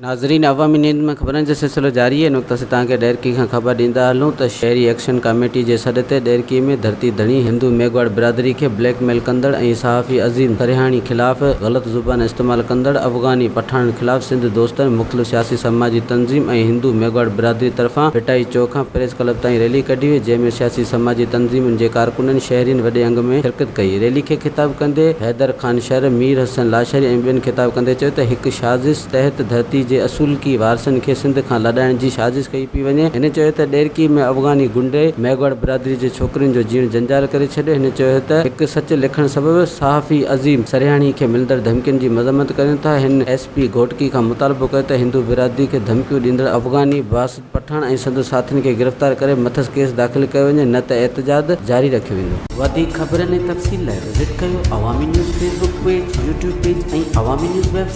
ناظرين عوامي نيوز ۾ خبرن جو سلسلو جاري آهي ان وقت اسين توهان کي ڏهرڪي کان خبر ڏيندا هلون ته شهري ايڪشن ڪاميٽي جي سڏ تي ڏهرڪي ۾ ڌرتي ڌڻي هندو ميگهواڙ برادري کي بليڪ ميل ڪندڙ ۽ صحافي عظيم سرهياڻي خلاف غلط زبان استعمال ڪندڙ افغاني پٺاڻن خلاف سنڌ دوستن مختلف سياسي سماجي تنظيم ۽ هندو ميگهواڙ برادري طرفان ڀٽائي چوڪ کان پريس ڪلب تائين ريلي ڪڍي وئي جنهن ۾ سياسي سماجي تنظيمن جي ڪارڪنن شهرين وڏي انگ ۾ شرڪت ڪئي ريلي کي خطاب ڪندي حيدر خان شر، مير حسن لاشاري ۽ ٻين خطاب ڪندي چيو ته هڪ سازش تحت ڌرتي جي اصولڪي وارثن کي سنڌ کان لڏائڻ جي سازش ڪئي پئي وڃي. هن چيو ته ڏيرڪي ۾ افغاني غنڊي ميگهواڙ برادري جي ڇوڪرين جو جيئڻ جنجال ڪري ڇڏيو. هن چيو ته هڪ سچ لکڻ سبب صحافي عظيم سرهياڻي کي ملندڙ ڌمڪين جي مذمت ڪريون ٿا. هن ايس پي گهوٽڪي کان مطالبو ڪيو ته هندو برادري کي ڌمڪيون ڏيندڙ افغاني باسط پٺاڻ ۽ سندس ساٿين کي گرفتار ڪري مٿس ڪيس داخل ڪيو وڃي نه ته احتجاج جاري رکيو ويندو. وڌيڪ خبرن ۽ تفصيل لاء وزٽ ڪيو Awami news Facebook page, YouTube page ۽ Awami news website.